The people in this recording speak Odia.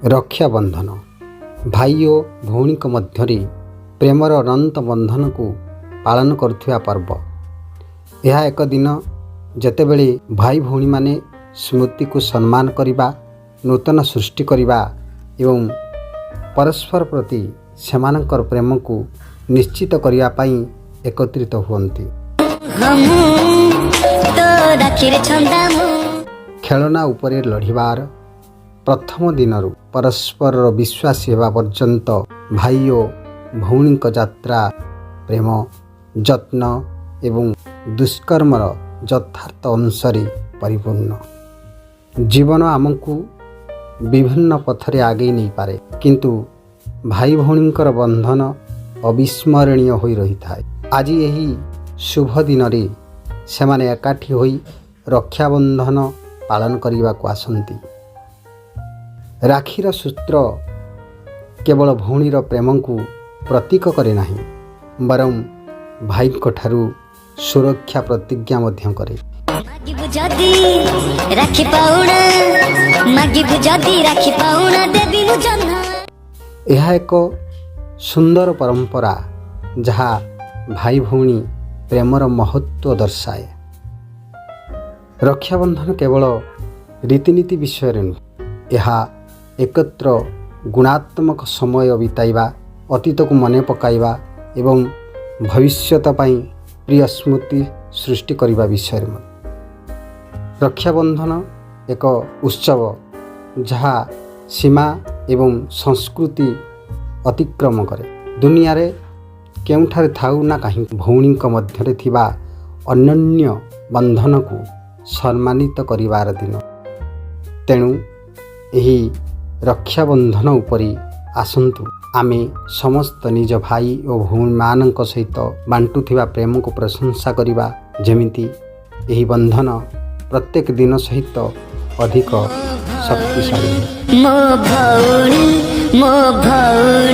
ରକ୍ଷାବନ୍ଧନ ଭାଇ ଓ ଭଉଣୀଙ୍କ ମଧ୍ୟରେ ପ୍ରେମର ଅନନ୍ତ ବନ୍ଧନକୁ ପାଳନ କରୁଥିବା ପର୍ବ। ଏହା ଏକ ଦିନ ଯେତେବେଳେ ଭାଇ ଭଉଣୀମାନେ ସ୍ମୃତିକୁ ସମ୍ମାନ କରିବା, ନୂତନ ସୃଷ୍ଟି କରିବା ଏବଂ ପରସ୍ପର ପ୍ରତି ସେମାନଙ୍କର ପ୍ରେମକୁ ନିଶ୍ଚିତ କରିବା ପାଇଁ ଏକତ୍ରିତ ହୁଅନ୍ତି। ହଁ, ମୁଁ ତୋ ରାକ୍ଷୀରେ ଛନ୍ଦା ମୁଁ। ଖେଳନା ଉପରେ ଲଢ଼ିବାର ପ୍ରଥମ ଦିନରୁ ପରସ୍ପରର ବିଶ୍ୱାସୀ ହେବା ପର୍ଯ୍ୟନ୍ତ ଭାଇ ଓ ଭଉଣୀଙ୍କ ଯାତ୍ରା ପ୍ରେମ, ଯତ୍ନ ଏବଂ ଦୁଷ୍କର୍ମର ଯଥାର୍ଥ ଅଂଶରେ ପରିପୂର୍ଣ୍ଣ। ଜୀବନ ଆମକୁ ବିଭିନ୍ନ ପଥରେ ଆଗେଇ ନେଇପାରେ, କିନ୍ତୁ ଭାଇ ଭଉଣୀଙ୍କର ବନ୍ଧନ ଅବିସ୍ମରଣୀୟ ହୋଇ ରହିଥାଏ। ଆଜି ଏହି ଶୁଭ ଦିନରେ ସେମାନେ ଏକାଠି ହୋଇ ରକ୍ଷାବନ୍ଧନ ପାଳନ କରିବାକୁ ଆସନ୍ତି। ରାକ୍ଷୀର ସୂତ୍ର କେବଳ ଭଉଣୀର ପ୍ରେମକୁ ପ୍ରତୀକ କରେ ନାହିଁ, ବରଂ ଭାଇଙ୍କଠାରୁ ସୁରକ୍ଷା ପ୍ରତିଜ୍ଞା ମଧ୍ୟ କରେ। ମାଗିବୁ ଯଦି ରାକ୍ଷୀ ପାଉଣା, ମାଗିବୁ ଯଦି ରାକ୍ଷୀ ପାଉଣା, ଦେବି ମୁଁ ଜହ୍ନ। ଏହା ଏକ ସୁନ୍ଦର ପରମ୍ପରା ଯାହା ଭାଇ ଭଉଣୀ ପ୍ରେମର ମହତ୍ତ୍ୱ ଦର୍ଶାଏ। ରକ୍ଷାବନ୍ଧନ କେବଳ ରୀତିନୀତି ବିଷୟରେ ନୁହେଁ, ଏହା ଏକତ୍ର ଗୁଣାତ୍ମକ ସମୟ ବିତାଇବା, ଅତୀତକୁ ମନେ ପକାଇବା ଏବଂ ଭବିଷ୍ୟତ ପାଇଁ ପ୍ରିୟ ସ୍ମୃତି ସୃଷ୍ଟି କରିବା ବିଷୟରେ ମଧ୍ୟ। ରକ୍ଷାବନ୍ଧନ ଏକ ଉତ୍ସବ ଯାହା ସୀମା ଏବଂ ସଂସ୍କୃତି ଅତିକ୍ରମ କରେ। ଦୁନିଆରେ କେଉଁଠାରେ ଥାଉ ନା କାହିଁକି, ଭଉଣୀଙ୍କ ମଧ୍ୟରେ ଥିବା ଅନନ୍ୟ ବନ୍ଧନକୁ ସମ୍ମାନିତ କରିବାର ଦିନ। ତେଣୁ ଏହି ରକ୍ଷାବନ୍ଧନ ଉପରେ ଆସନ୍ତୁ ଆମେ ସମସ୍ତ ନିଜ ଭାଇ ଓ ଭଉଣୀମାନଙ୍କ ସହିତ ବାଣ୍ଟୁଥିବା ପ୍ରେମକୁ ପ୍ରଶଂସା କରିବା, ଯେମିତି ଏହି ବନ୍ଧନ ପ୍ରତ୍ୟେକ ଦିନ ସହିତ ଅଧିକ ଶକ୍ତିଶାଳୀ ହେବ। ମୋ ଭଉଣୀ, ମୋ ଭଉଣୀ।